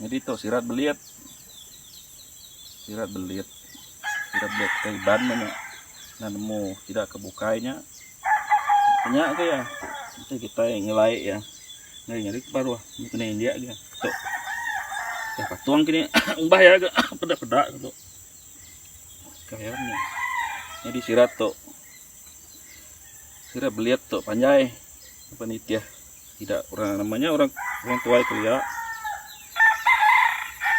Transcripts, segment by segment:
Nyadi tu sirat belit. Sirat belit. Sirat belit kitai Iban meh nya. Enda nemu sida ke bukai nya. Nya ke iya. Enti kitai ngelai iya. Nyadi nyadi ke baruh kena indik ke tu. Dah patung kini umbah iya ga peda peda tu. Kai iya nya. Nyadi sirat tu. Sirat belit tu panjai apan nitih sida orang nama nya orang orang tuai kelia.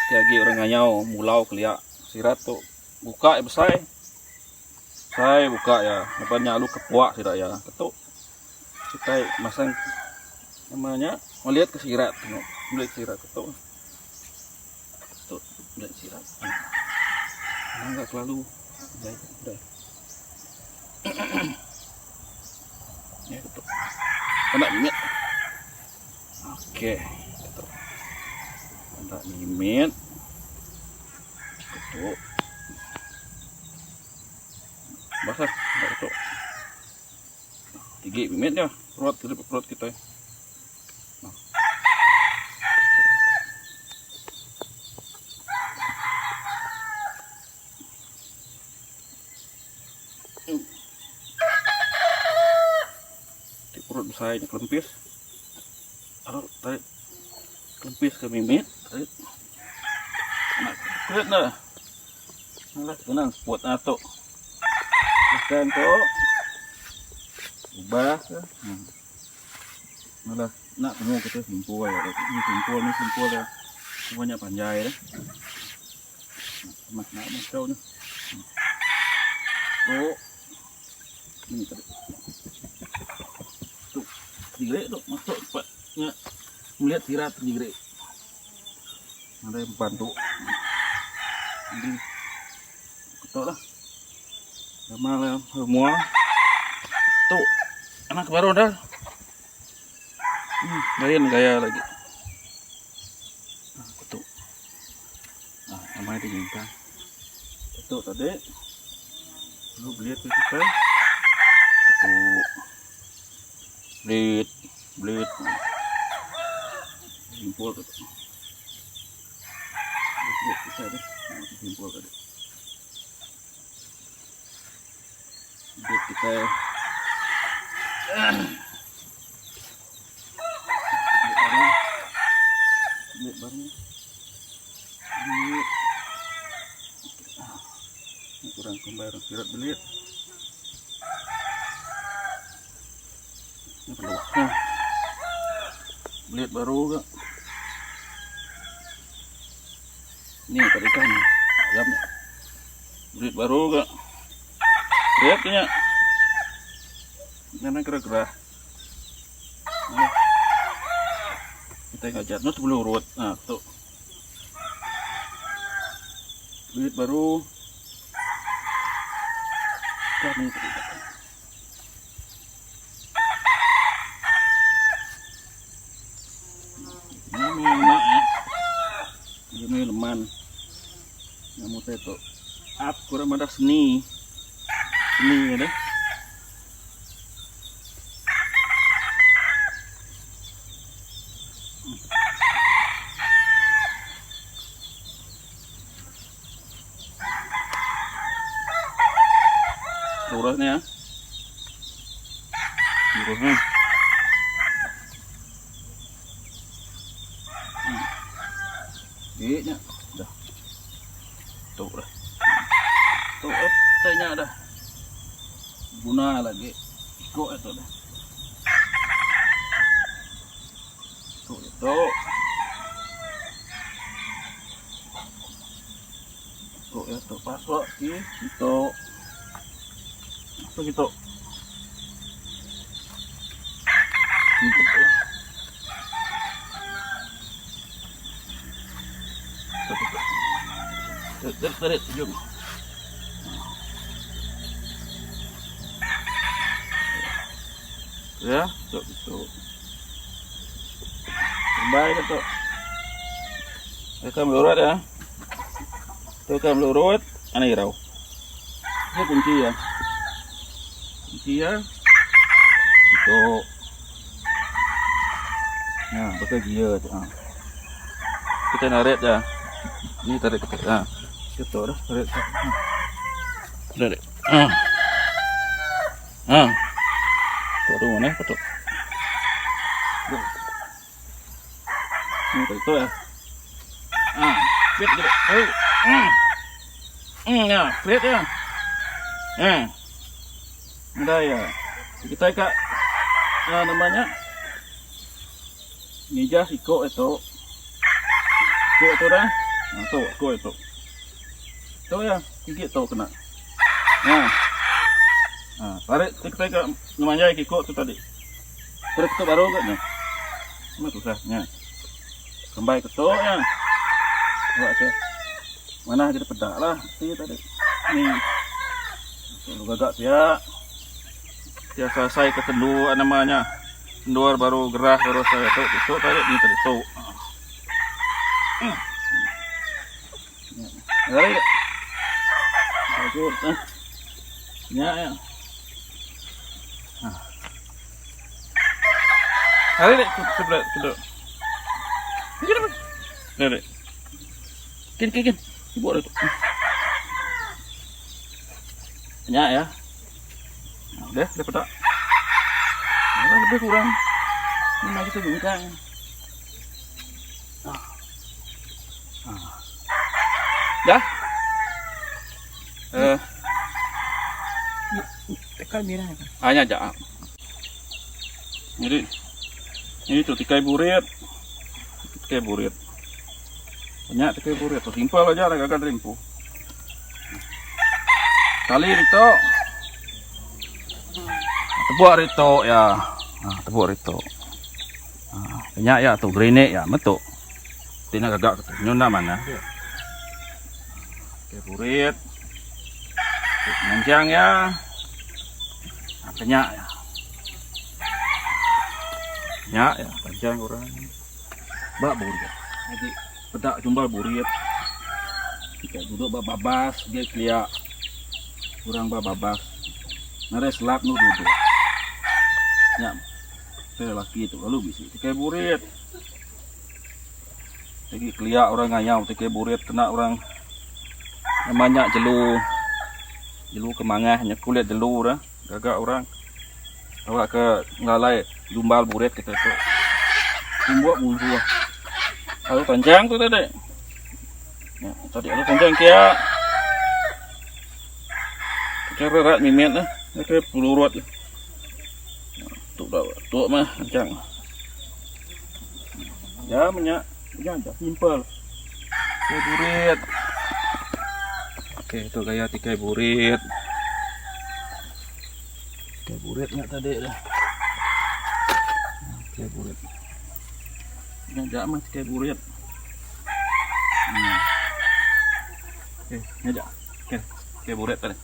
Ti agi orang ngayau mulau kelia sirat tu buka iya besai. Besai buka iya lepas nya lalu kepuak sida iya ketu. Kitai masang nama nya melihat ke sirat tu melihat sirat ke tu. Tu melihat sirat. Anang ga kelalu jai deh. Ya tu. Kena mimit. Okey, tu. Kena mimit. Tu. Basah, tu. Tinggi mimit nya perut perut kitai. Ti perut besai nya kelempis. Aru tarik kelempis ke mimit tarik. Nak kulit ne. Alah kena seput atuk. Ikan tu ubah ke. Hmm. Malah nak temu kita simpul ya. Ni simpul ni simpul dah. Banyak panjai dah. Nak nak macam ni. Tu. Ni tadi. Tu. Digerik tu masuk cepat. Nya melihat sirat digerik. Nadai empan tu. Jadi ketok lah. Lama lah semua. Tu anak baru dah. Hmm, lain gaya lagi. Ah, ketok. Ah, amai dia nyingkang. Ketok tadi. Lalu belit tu kita. Ketok. Belit, belit. Simpul tu. Belit kita tu. Simpul tadi. Belit kita. Belit baru. Belit baru. Belit. Kurang kembar sirat belit. Ni perlu. Ha. Belit baru ke. Ni tadi kan. Ayam. Belit baru ke. Lihat nya. Jangan kera-kera. Kita ngajat nu sebelum urut. Ha, tu. Belit baru. Kan ni tadi. Ini meh lemak ya. Ini meh leman. Yang mutai tu. Up kurang madah seni. Seni ya deh. Lurus ni ya. Lurus ni. Hmm. Gigitnya. Dah. Tuk dah. Tuk dah. Tanya dah. Guna lagi. Ikut itu dah. Tuk tuk. Tuk ya tuk pasok ki tuk. Apa gitu? Tuk tuk. Tarik tarik tarik jom. Ya, tuk tuk. Baik tu. Rekam lurut ya. Rekam lurut, ana irau. Ini kunci ya. Kunci ya. Itu. Nah, pakai gear tu. Ha. Kitai narit iya. Ni tarit kitai. Ha. Ketu dah tarit tu. Tarit. Ha. Ha. Tu tu mana tu. Ni tarit tu ya. Ha, fit gitu. Oh. Hmm. Hmm ya, fit ya. Ha. Ndai ya. Kitai ka nama nya? Ngijah iko itu. Iko tu dah. Ha, tu iko itu. Tu ya, gigi tu kena. Ha. Ha, tarik kita ke ngemanjai ke iko tu tadi. Tarik tu baru ke nya. Cuma susah nya. Kembai ke tu ya. Buat ke. Mana kita pedak lah ti tadi. Ni. Tu gagak pia. Pia selesai ke tendu namanya. Endur baru gerah baru asai tu tu tadi ni tadi tu. Lari. Bagus eh. Nya ya. Ha. Lari dek sebelah tu. Lari. Kin kin kin. Ibu tu. Nya ya. Udah, udah peda. Nah, lebih kurang. Ini mari kita bingkang. Ah. Ah. Dah. Eh. Tekan merah. Ah, nya aja. Jadi ini tu tikai burit. Tikai burit. Banyak tikai burit tu simple aja lah gagal rimpu. Tali ditu. Tebuk ritu ya. Ha, tebuk ritu. Ha, nya ya tu gerinik ya metu. Ti nak gagak tu. Nyun enda manah. Okey burit. Manjang ya. Ha, kenya ya. Nya ya panjang orang. Ba burit. Jadi peda jumbal burit. Kita duduk ba babas dia kelia orang ba babas. Nadai selap nu duduk. Nya tai lelaki tu lalu bisi tikai burit. Lagi kelia orang ngayau tikai burit kena orang nama nya jelu jelu ke mangah nya kulit jelu dah gaga orang. Awak ke ngelalai jumbal burit kita tu. Tumbuk munsuh. Lalu panjang tu tadi. Ya, tadi lalu panjang kia. Kira rat mimit lah. Kira pelurut lah. Tu dah tu mah panjang. Ya minyak. Ya dah simple. Tikai burit. Okey, tu gaya tikai burit. Tikai burit nya tadi dah. Tikai burit. Nya ja mah tikai burit. Hmm. Okey, nya ja. Okey, tikai burit tadi.